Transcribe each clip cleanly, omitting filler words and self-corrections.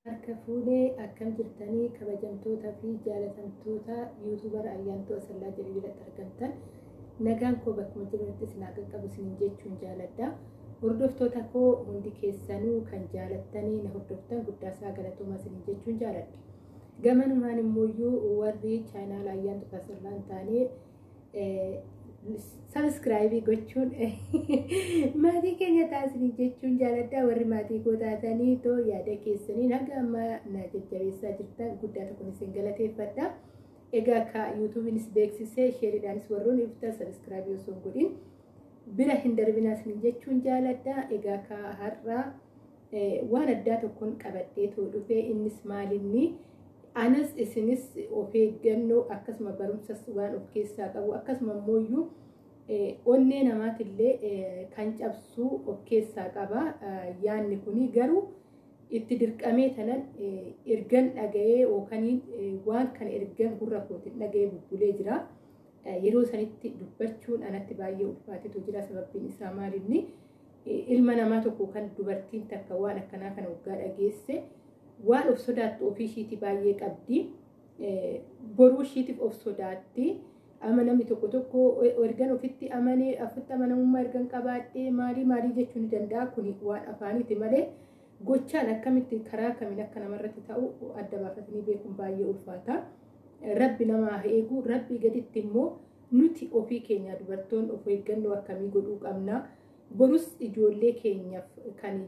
Harka fuunee akkam jirtanii kabajamtootaa fi jaalatamtoota yuutuubara Ayyaantuu Asallaa jedhu jalatti argamtan nagaan koo bakkuma jiranitti isin haa qaqqabu isiniin jechuun jaaladha. Hordoftoota koo hundi keessanuu kan jaalattanii na hordoftan guddaasaa galatoomaa isiniin jechuun jaaladha. Gamanumaan immoo warri chaayinaala Ayyaantuu Asallaa hin taane sabiskiraayibii gochuun maatii keenya taasisanii jechuun jaaladha. Warri maatii koo taatanii too yaada keessaniin haga ammaa na jajjabeessaa jirtan guddaa tokkoon isin galateeffadha. Egaa akka yuutuubiinis beeksisee sheeriidhaanis warroonni dhuftan sabiskiraayibii osoo hin godhin bira hin darbinaa isin jechuun jaaladha. Egaa akka har'a waan addaa tokkoon qabadhee too dhufee innis maalinni anas isinis of eeggannoo akkasuma barumsas waan of keessaa qabu akkasuma immoo onnee namaatillee kan cabsuu of keessaa qaba. Yaanni kuni garuu itti dirqamee tanan ergan dhaga'ee yookaan waan kana ergan gurra kootiin dhaga'ee bubbulee jira. Yeroo sanitti dubbachuun anatti baay'ee ulfaatetu jira. Sababbiin isaa maalinni ilma namaa tokko kan dubartiin takka waan akkanaa kana waggaa dhageesse waan of sodaattu ofii ishiitii baay'ee qabdi. Boruu ishiitiif of sodaatti. Amma namni tokko tokko ergan ofitti amanee ofitti amanamummaa ergan qabaadhee maalii maalii jechuu ni danda'a. Kuni waan afaaniiti malee gochaan akkamitti karaa kamiin akka namarratti ta'u adda baafatanii beekuun baay'ee ulfaata. Rabbi namaa eegu, rabbi gaditti immoo nuti ofii keenya dubartoonni of eeggannoo akkamii godhuu qabna. Borus ijoollee keenyaaf kan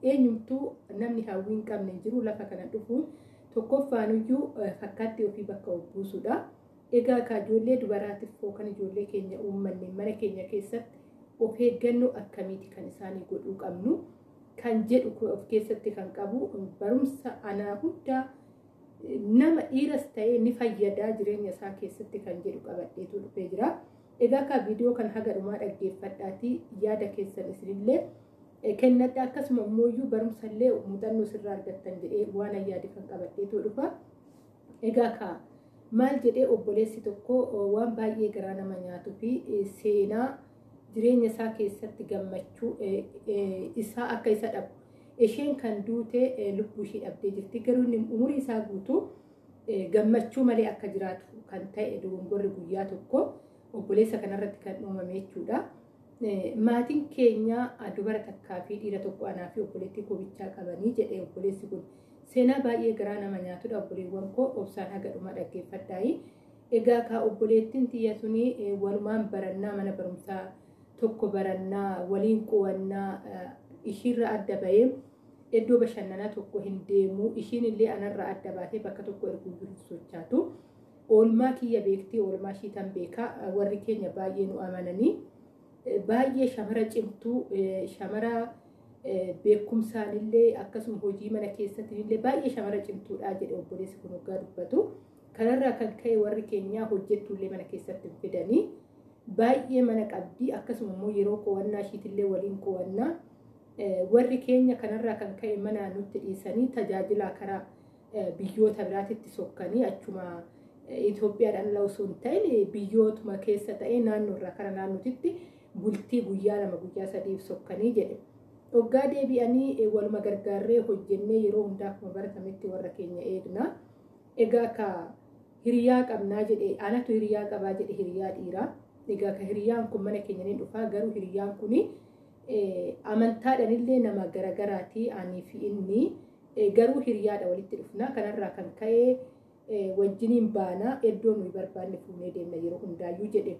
eenyumtuu namni hawwii hin qabne jiru lafa kana dhufuun tokkoffaanuyyuu fakkaatti ofii bakka of buusudha. Egaa akka ijoollee dubaraatiif yookaan ijoollee keenya uummanne mana keenya keessatti of eeggannoo akkamiiti kan isaanii godhuu qabnu kan jedhu of keessatti kan qabu barumsa anaa hundaa nama dhiiras ta'ee ni fayyadaa jireenya isaa keessatti kan jedhu qabadheetu dhufee jira. Egaa akka viidiyoo kan haga dhumaa dhaggeeffadhaatii yaada keessan isinillee kennadha akkasuma immoo barumsallee muuxannoo sirraa argattan jedhee waan yaade kan qabadheetu dhufa. Egaa ka maal jedhee obboleessi tokko waan baay'ee garaa nama nyaatuu fi seenaa jireenya isaa keessatti gammachuu isaa akka isa dhabu. Isheen kan duute lubbuu ishee dhabdee jirti. Garuu inni umurii isaa guutuu gammachuu malee akka jiraatu kan ta'e dogongorri guyyaa tokko obboleessa kanarratti kan uumame jechuudha. Maatiin keenya dubara takkaa fi dhiira tokko anaa fi obboleettii koo bichaa qabanii jedhee obboleessi kun seenaa baay'ee garaa nama nyaatudha. Obboleewwan koo obsaan haga dhumaa dhaggeeffadhaayi. Egaa ka obboleettiin tiyya suni walumaan barannaa mana barumsaa tokko barannaa waliin qo'annaa ishiirra adda bahee iddoo bashannanaa tokko hin deemu. Ishiin illee anarraa adda baatee bakka tokko erguyyuu hin sochaatu. Oolmaa kiyya beektii oolmaa ishii tan beekaa warri keenya baay'ee nu amananii baay'ee shamara cimtuu shamara beekumsaanillee akkasuma hojii mana keessattillee baay'ee shamara cimtuudha jedhe obboleessi kun hoggaa dubbatu. Kanarraa kan ka'e warri keenyaa hojjettuullee mana keessatti hin fidanii baay'ee mana qabdii akkasuma immoo yeroo qo'annaa ishiitillee waliin qo'annaa warri keenya kanarraa kan ka'e mana nutti dhiisanii tajaajilaa karaa biyyoota biraatitti sokkanii achuma Itoophiyaadhaan ala osoo hin ta'in biyyootuma keessa ta'ee naannoorraa kara naannootitti bultii guyyaa 2 guyyaa 3 sokkanii jedhe. Hoggaa deebi'anii waluma gargaarree hojjennee yeroo hundaa akkuma baratametti warra keenya eegna. Egaa ka hiriyaa qabnaa jedhe anatu hiriyaa qabaa jedhe hiriyaa dhiiraa. Egaa ka hiriyaan kun mana keenya ni dhufaa garuu hiriyaan kun amantaadhaanillee nama garagaraati anii fi inni garuu hiriyaadha walitti dhufna. Kanarraa kan ka'e wajjiniin baanaa iddoo nuyi barbaanne fuunee deemna yeroo hundaayyuu jedhe.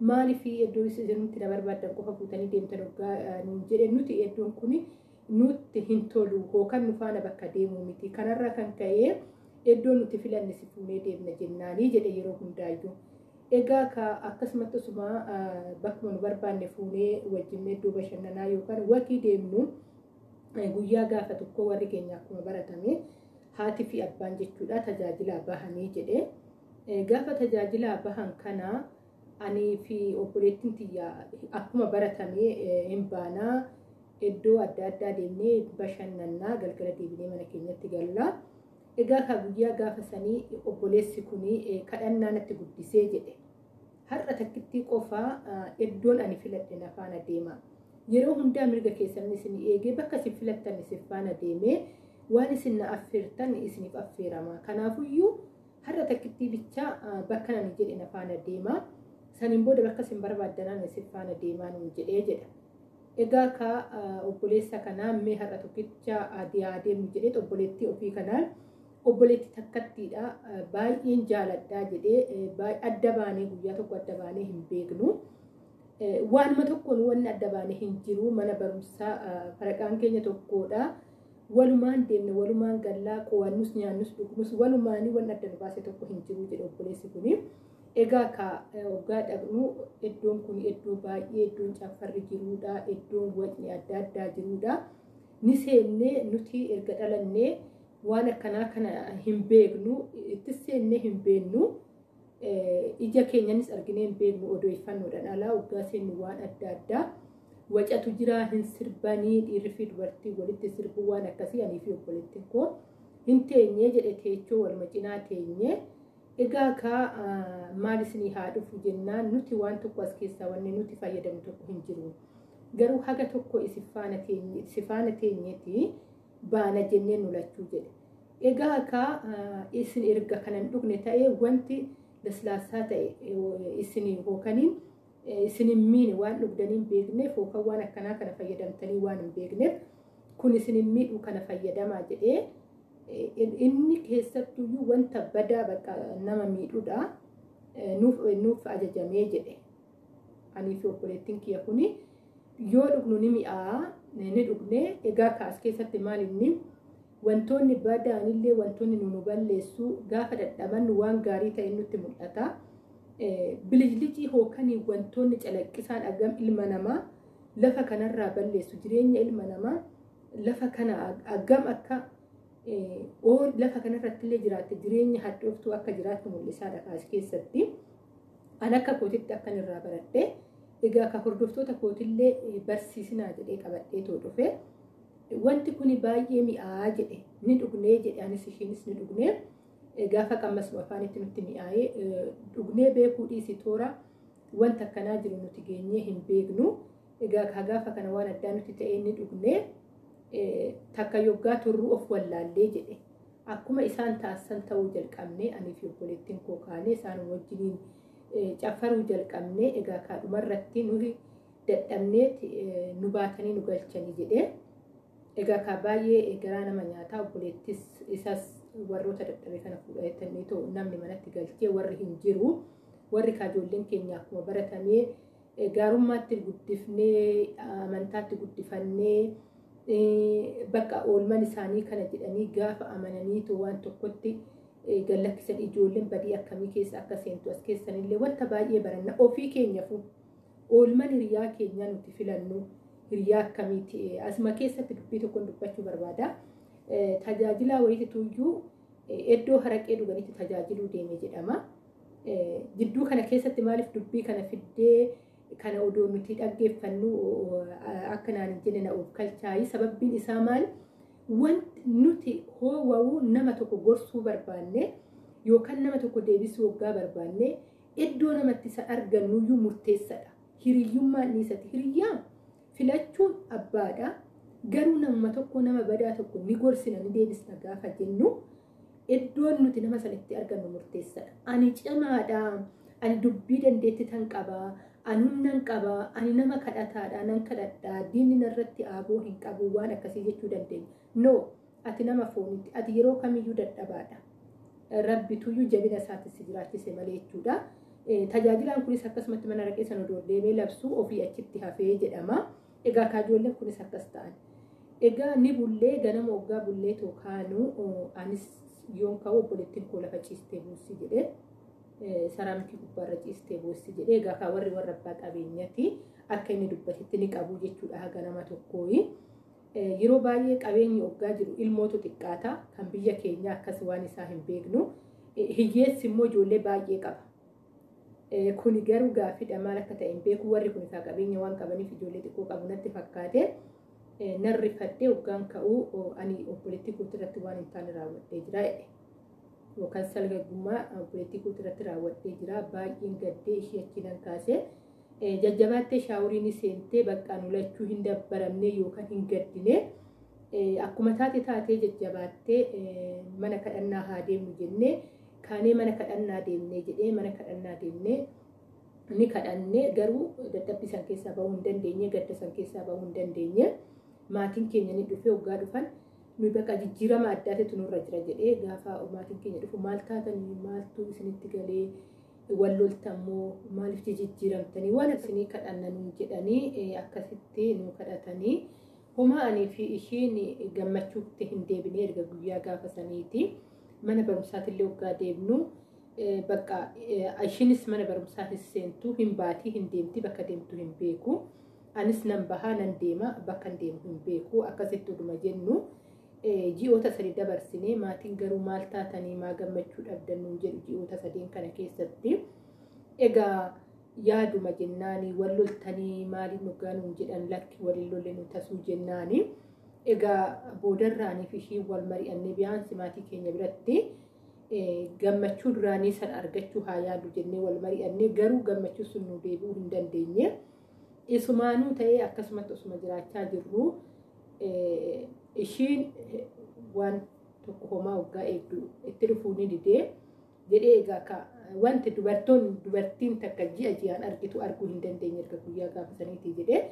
Maaliif iddoo isin na barbaaddan qofa fuutanii deemtan hoggaa nuun jedhe nuti iddoon kun nutti hin tolu yookaan nu faana bakka deemuu miti. Kanarraa kan ka'e iddoo nuti filanne si fuunee deemna jennaanii jedhe yeroo hundaayyuu. Egaa ka akkasumatti osuma bakkuma nu barbaanne fuunee wajjin iddoo bashannanaa yookaan wakii deemnu guyyaa gaafa tokko warri keenya akkuma baratame haati fi abbaan jechuudha tajaajilaa bahanii jedhe. Gaafa tajaajilaa bahan kana anii fi obboleettiin tiyya akkuma baratame hin baanaa iddoo adda addaa deemnee bashannannaa galgala deebinee mana keenyatti galla. Egaa ka guyyaa gaafa sanii obboleessi kun kadhannaa natti guddisee jedhe. Har'a takkittii qofaa iddoon ani filadhe na faana deema. Yeroo hundaa mirga keessan isin eegee bakka isin filattan isin faana deemee Waan isin na affeertan isiniif affeerama. Kanaafuyyuu har'a takkittii bichaa bakka nani jedhe na faana deema. Saniin booda bakka isin barbaaddanaan isin faana deemaa nuun jedhee jedha. Egaa ka obboleessa kanaa mee har'a tokkicha adeemu jedhee obboleettii ofii kanaan obboleettii takkattiidha baay'een jaaladhaa jedhee adda baanee guyyaa tokko adda baanee hin beeknu. Waanuma tokkoon wanni adda baanee hin jiru mana barumsaa faraqaan keenya tokkodha. Walumaan deemne walumaan gallaa qo'annus nyaannus dhugnus walumaanii wanni adda nu baase tokko hin jiru jedhe obboleessi kuni. Egaa ka waggaa dhaqnu iddoon kun iddoo baay'ee iddoon caffarri jiruudha iddoon wacni adda addaa jiruudha. Ni seennee nuti erga dhalannee waan akkanaa kana hin beeknu itti seennee hin beeknu ija keenyanis arginee hin beeknu odeeffannoodhaan alaa waggaa seennu waan adda addaa wacatu jira hin sirbanii dhiirri fi dubartii walitti sirbuu waan akkasii anii fi obboleettiin koo hin teenyee jedhe teechoo waluma cinaa teenyee. Egaa ka maal isinii haa dhufu jennaan nuti waan tokko as keessaa wanni nuti fayyadamu tokko hin jiru. Garuu haga tokko si faana teenyeeti baana jennee nu lachuu jedhe. Egaa ka isin erga kanan dhugne ta'ee wanti laslaasaa ta'e isin hookaniin isin hin miine waan dhugdanii hin beekneef hookan waan akkanaa kana fayyadamtanii waan hin beekneef kun isin hin miidhu kana fayyadamaa jedhee. Inni keessattuyyuu wanta badaa bakka nama miidhuudha nuuf ajajamee jedhe. Anii fi obboleettiin kiyya kuni yoo dhugnu ni mi'aa ni dhugne egaa kaas keessatti maal inni wantoonni badaanillee wantoonni nu balleessu gaafa dadhabannu waan gaarii ta'e nutti mul'ata. Bilijlijii hookanii wantoonni calaqqisaan agam ilma namaa lafa kanarraa balleessu jireenya ilma namaa lafa kana agam akka lafa kanarratti illee jiraatte jireenya hadhooftuu akka jiraattu mul'isaadha kaas keessatti. An akka kootitti akkan irraa baradhe egaa akka hordoftoota kootillee barsiisinaa jedhee qabadhee too dhufe wanti kuni baay'ee mi'aa jedhe ni dhugnee jedhe anis ishiinis ni dhugnee gaafa qammasnu afaanitti nutti mi'aayee dhugnee beekuu dhiisi toora wanta akkanaa jiru nuti geenyee hin beeknu egaa gaafa kana waan addaa nuti ta'ee ni dhugnee. Takka yoggaa turruu of wallaallee jedhe akkuma isaan taasisan ta'uu jalqabne anii fi obboleettiin koo kaanee isaan wajjiniin caffaruu jalqabne egaa kaadhumarratti nuyi dadhabnee nu baatanii nu galchanii jedhe egaa kaa baay'ee garaa nama nyaataa obboleettis isas warroota dadhabe kana fudhatanii ta'u namni manatti galchee warri hin jiru warri kaajoolleen keenya akkuma baratamee gaarummaatti guddifnee amantaatti guddifannee. Bakka oolman isaanii kana jedhanii gaafa amananiitu waan tokkotti gallakkisan ijoolleen badii akkamii keessa akka seentu as keessanillee wanta baay'ee baranna ofii keenyafu oolman hiriyaa keenyaa nuti filannu hiriyaa akkamiiti asuma keessatti dubbii tokkoon dubbachuu barbaada. Tajaajilaa wayitiituyyuu iddoo haraqee dhuganitti tajaajiluu deeme jedhama. Jidduu kana keessatti maaliif dubbii kana fiddee kana odoo nuti dhaggeeffannu akka naan hin jenne na of kalchaayi sababbiin isaa maal wanti nuti hoowwa'uu nama tokko gorsuu barbaanne yookaan nama tokko deebisuu waggaa barbaanne iddoo namatti isa argannuyyuu murteessadha. Hiriyyummaan dhiisati. Hiriyyaa filachuun abbaadha. Garuu namuma tokko nama badaa tokko ni gorsina ni deebisna gaafa jennu iddoon nuti nama sanatti argannu murteessadha. Ani cimaadha. Ani dubbii dandeetti tan qabaa. Ani humnan qabaa, ani nama kadhataadha, nan kadhadhaa, diinni narratti aaboo hin qabu waan akkasii jechuu dandeenya. No, ati nama foonitti, ati yeroo kamiyyuu dadhabaadha. Rabbituyyuu jabina isaatti si jiraachise malee jechuudha. Tajaajilaan kunis akkasumatti mana raqee sana odoo deemee labsuu ofii achitti hafee jedhama. Egaa kaajoolleen kunis akkas ta'an. Egaa ni bullee ganama waggaa bullee too kaanuu anis yoon ka'u obboleettiin koo lafa ciistee buussi jedhee. Saraamikii gubbaarra ciistee boossi jedhee egaa kaa warri warra abbaa qabeenyaati akka inni dubbatetti ni qabu jechuudha haga nama tokkooyi. Yeroo baay'ee qabeenyi oggaa jiru ilmootu xiqqaata kan biyya keenyaa akkas waan isaa hin beeknu. Hiyyeessi immoo ijoollee baay'ee qaba. Kuni garuu gaaffiidha maal akka ta'e hin beeku warri kun isaa qabeenya waan qabaniif ijoollee xiqqoo qabu natti fakkaate. Narrifadhee hoggaan ka'uu ani obboleettii kootii irratti waan hin taane raawwadhee jira jedhe. Yookaan salgaggummaa obboleettii kootii irratti raawwadhee jira. Baay'een gaddee ishee achi nan kaase. Jajjabaattee shaawuriin seentee bakka nu lachuu hin dabbaramne yookaan hin gaddine. Akkuma taate taatee jajjabaattee mana kadhannaa haa deemnu jennee kaanee mana kadhannaa deemnee jedhee mana kadhannaa deemnee ni kadhannee garuu dadhabbii san keessaa bahuu hin dandeenye, gadda san keessaa bahuu hin dandeenye. Maatiin keenya ni dhufee waggaa dhufan nuyi bakka jijjiirama addaatitu nurra jira jedhee gaafa maatiin keenya dhufu maal taatanii maaltu isinitti galee wal loltammoo maaliif jijjiiramtanii waan isinii kadhanna nuun jedhanii akkasitti nu kadhatanii homaa anii fi ishiin gammachuutti hin deebine erga guyyaa gaafa saniiti. Mana barumsaatillee waggaa deemnu bakka ishiinis mana barumsaa hin seentu hin baatii hin deemti bakka deemtu hin beeku. Anis nan bahaa nan deema bakka hin deemu hin beeku akkasitti dhuma jennu ji'oota 3 dabarsinee maatiin garuu maal taatanii maa gammachuu dhabdan nuun jedhu ji'oota 3 kana keessatti. Egaa yaaduma jennaani wal loltanii maaliin dhugaa nuun jedhan lakki waliin lolle nu tasuu jennaani. Egaa boodarraanii fi ishiin wal mari'annee biyaansi maatii keenya biratti gammachuu duraanii san argachuu haa yaadu jennee wal mari'annee garuu gammachuu sun nu deebi'uu hin dandeenye. Isumaanuu ta'ee akkasumatti osuma jiraachaa jirru ishiin waan tokko homaa waggaa eegdu itti dhufuu ni didee jedhee egaa wanti dubartiin takka ji'a ji'aan argitu arguu hin dandeenye erga guyyaa gaafa saniitii jedhee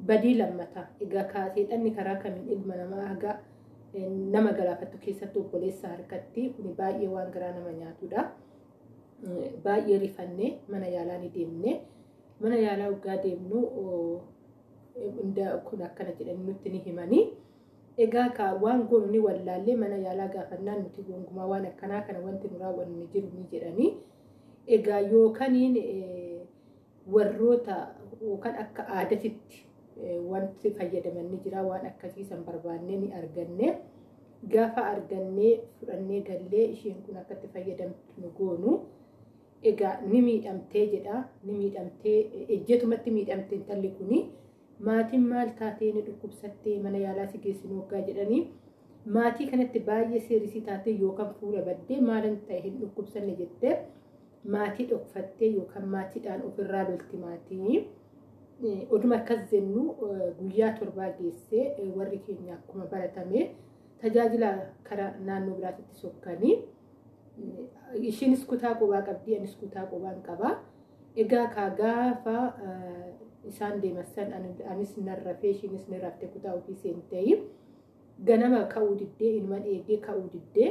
badii lammataa egaa seexanni karaa kamiin ilma namaa haga nama galaafattu keessatti obboleessa harkatti kuni baay'ee waan garaa nama nyaatudha. Baay'ee rifannee mana yaalaa ni deemne. Mana yaalaa waggaa deemnu kun akkana jedhanii nutti ni himanii. Egaa waan goonu ni wallaallee mana yaalaa gaafannaan nuti gonkumaa waan akkanaa kana wanti nu raawwannu ni jiru ni jedhanii. Egaa yookaniin warroota yookaan akka aadatitti wanti fayyadaman ni jira waan akkasii san barbaannee ni arganne. Gaafa argannee fudhannee gallee isheen kun akkatti fayyadamtu nu goonu. Egaa ni miidhamtee jedha ni miidhamtee ejjetumatti miidhamte intalli kuni. Maatiin maal taatee ni dhukkubsattee mana yaalaa si geessinu waggaa jedhanii maatii kanatti baay'ee seerisii taatee yookaan fuula baddee maalan ta'e hin dhukkubsanne jettee maatii dhokfattee yookaan maatiidhaan ofirraa lolti maatii. Oduma akkas jennu guyyaa 7 geessee warri keenya akkuma baratame tajaajila karaa naannoo biraatitti sokkanii ishiinis kutaa qobaa qabdi anis kutaa qobaan qaba. Egaa kaa gaafa isaan deeman san anis nan rafee ishiinis ni rafte kutaa ofii seentee ganama ka'uu diddee inuman eegee ka'uu diddee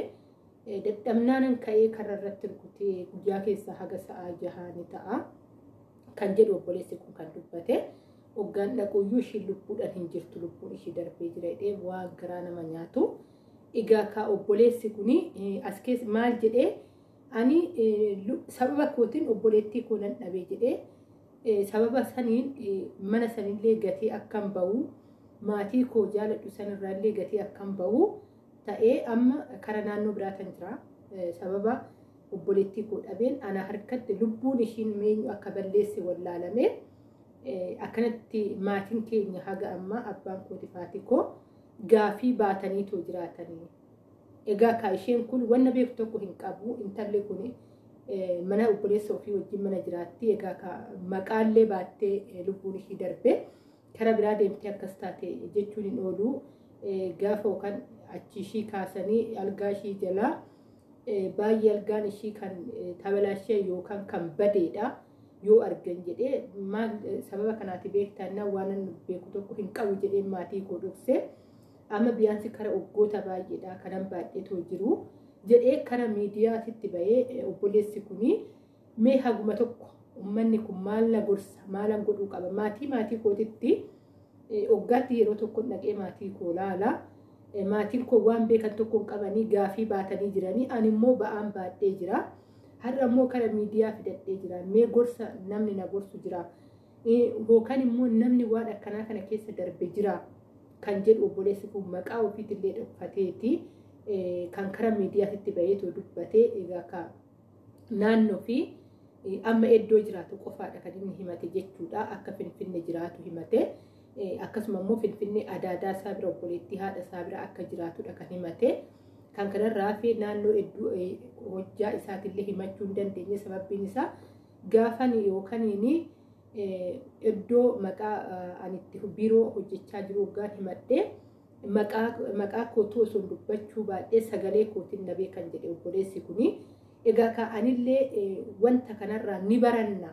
dadhabnaanan ka'ee karra irratti rukutee guyyaa keessa haga sa'a 6 ni ta'a kan jedhu obboleessi kun kan dubbate. Hoggaan dhaquuyyuu ishiin lubbuudhaan hin jirtu lubbuun ishii darbee jira jedhee waan garaa nama nyaatu. Egaa kaa obboleessi kuni as keessa maal jedhee ani sababa kootiin obboleettii koo nan dhabee jedhee sababa saniin mana sanillee gatee akkan bahu maatii koo jaaladhu sanirraallee gatee akkan bahu ta'ee amma kara naannoo biraatan jira. Sababa obboleettii koo dhabeen ana harkatti lubbuun ishiin meenyu akka balleesse wallaalame akkanatti maatiin keenya haga ammaa abbaan kooti faati koo gaafii baataniitoo jiraatanii. Egaa kaa isheen kun wanna beeku tokko hin qabu intalli kun mana obboleessa ofii wajjin mana jiraatti. Egaa kaa maqaallee baattee lubbuun ishii darbe kara biraa deemtee akkas taate jechuun hin oolu. Gaafa yookaan achi ishii kaasanii algaa ishii jalaa baay'ee algaan ishii kan tabalaashee yookaan kan badeedha yoo argan jedhee maal sababa kanaati beektaannaa waan beeku tokko hin qabu jedhee maatii koo dhokse. Amma biyaansi kara waggoota baay'eedha kanan baay'eetoo jiru jedhee kara miidiyaatitti bahee obboleessi kuni mee haguma tokko uummanni kun maal na gorsa maalan godhuu qaba maatii kootitti waggaatti yeroo tokko dhaqee maatii koo laala. Maatiin koo waan beekan tokko hin qabanii gaafii baatanii jiranii ani immoo ba'aan baadhee jira. Har'a immoo kara miidiyaa fidadhee jira. Mee gorsa namni na gorsu jira. Yookaan immoo namni waan akkanaa kana keessa darbe jira kan jedhu obboleessi kun maqaa ofiitillee dhokfateeti kan kara miidiyaatitti baheetoo dubbatee egaa ka naannoo fi amma iddoo jiraatu qofaadha kan inni himate jechuudha. Akka Finfinne jiraatu himate. Akkasuma immoo Finfinnee adaadaa isaa bira obboleettii haadha isaa bira akka jiraatudha kan himate. Kan kanarraa fi naannoo hedduu hojjaa isaatillee himachuu hin dandeenye sababbiin isaa gaafan yookaan iddoo maqaa ani itti biiroo hojjechaa jiru hoggaan himadhee Maqaa kootuu osoo dubbachuu baadhee sagalee kootiin na beekan jedhe obboleessi kuni. Egaa ka'anillee wanta kanarraa ni baranna.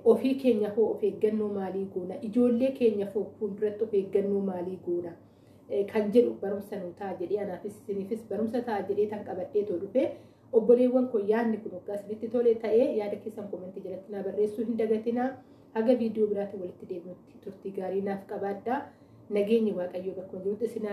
Ofii keenya hoo of eeggannoo maalii goona? Ijoollee keenya hoo fuulduratti of eeggannoo maalii goona? Kan jedhu barumsa nuu ta'a jedhee, anaafis isiniifis barumsa ta'a jedhee tan qabadhee too dhufe. Obboleewwan koo, yaadni kun waggaa isinitti tole ta'ee yaada keessan koomentii jalatti naa barreessuu hin dagatinaa. Haga viidiyoo biraatiin walitti deebinutti turtii gaarii naaf qabaadhaa. Nageenyi Waaqayyoo bakkuma jirutti isin